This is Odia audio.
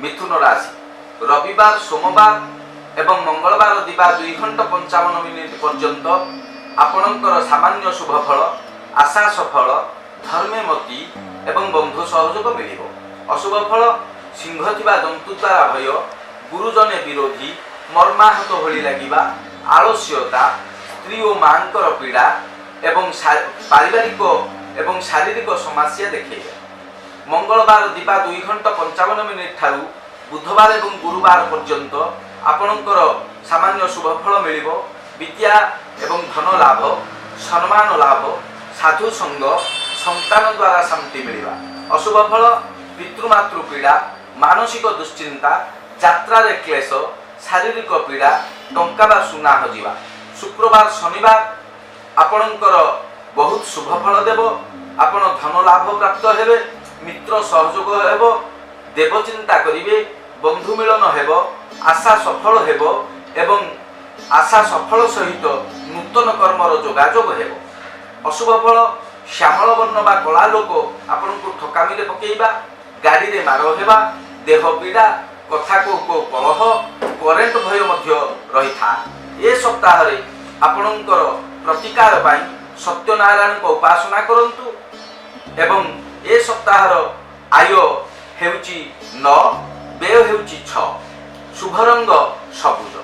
ମିଥୁନ ରାଶି, ରବିବାର, ସୋମବାର ଏବଂ ମଙ୍ଗଳବାର ଦିବା 2 ଘଣ୍ଟା 55 ମିନିଟ୍ ପର୍ଯ୍ୟନ୍ତ ଆପଣଙ୍କର ସାମାନ୍ୟ ଶୁଭ ଫଳ, ଆଶା ସଫଳ, ଧର୍ମେ ମତି ଏବଂ ବନ୍ଧୁ ସହଯୋଗ ମିଳିବ। ଅଶୁଭ ଫଳ, ଶିଙ୍ଗ ଥିବା ଜନ୍ତୁ ଦ୍ୱାରା ଭୟ, ଗୁରୁଜନେ ବିରୋଧୀ, ମର୍ମାହତ ଭଳି ଲାଗିବା, ଆଳସ୍ୟତା, ସ୍ତ୍ରୀ ଓ ମାଙ୍କର ପୀଡ଼ା ଏବଂ ପାରିବାରିକ ଏବଂ ଶାରୀରିକ ସମସ୍ୟା ଦେଖେଇବେ। ମଙ୍ଗଳବାର ଦିବା 2 ଘଣ୍ଟା 55 ମିନିଟ୍ ଠାରୁ ବୁଧବାର ଏବଂ ଗୁରୁବାର ପର୍ଯ୍ୟନ୍ତ ଆପଣଙ୍କର ସାମାନ୍ୟ ଶୁଭ ଫଳ ମିଳିବ। ବିଦ୍ୟା ଏବଂ ଧନ ଲାଭ, ସମ୍ମାନ ଲାଭ, ସାଧୁ ସଙ୍ଗ, ସନ୍ତାନ ଦ୍ୱାରା ଶାନ୍ତି ମିଳିବା। ଅଶୁଭ ଫଳ, ପିତୃମାତୃ ପୀଡ଼ା, ମାନସିକ ଦୁଶ୍ଚିନ୍ତା, ଯାତ୍ରାରେ କ୍ଲେଶ, ଶାରୀରିକ ପୀଡ଼ା, ଟଙ୍କା ବା ସୁନା ହଜିବା। ଶୁକ୍ରବାର, ଶନିବାର ଆପଣଙ୍କର ବହୁତ ଶୁଭ ଫଳ ଦେବ। ଆପଣ ଧନ ଲାଭ ପ୍ରାପ୍ତ ହେବେ, ମିତ୍ର ସହଯୋଗ ହେବ, ଦେବଚିନ୍ତା କରିବେ, ବନ୍ଧୁ ମିଳନ ହେବ, ଆଶା ସଫଳ ହେବ ଏବଂ ଆଶା ସଫଳ ସହିତ ନୂତନ କର୍ମର ଯୋଗାଯୋଗ ହେବ। ଅଶୁଭ ଫଳ, ଶ୍ୟାମଳ ବର୍ଣ୍ଣ ବା କଳା ଲୋକ ଆପଣଙ୍କୁ ଠକାମିରେ ପକେଇବା, ଗାଡ଼ିରେ ମାଡ଼ ହେବା, ଦେହ ପୀଡ଼ା, କଥା କହୁ କହୁ କଳହ, କରେଣ୍ଟ ଭୟ ମଧ୍ୟ ରହିଥାଏ। ଏ ସପ୍ତାହରେ ଆପଣଙ୍କର ପ୍ରତିକାର ପାଇଁ ସତ୍ୟନାରାୟଣଙ୍କ ଉପାସନା କରନ୍ତୁ ଏବଂ ଏ ସପ୍ତାହର ଆୟ ହେଉଛି 9, ବ୍ୟୟ ହେଉଛି 6, ଶୁଭ ରଙ୍ଗ ସବୁଜ।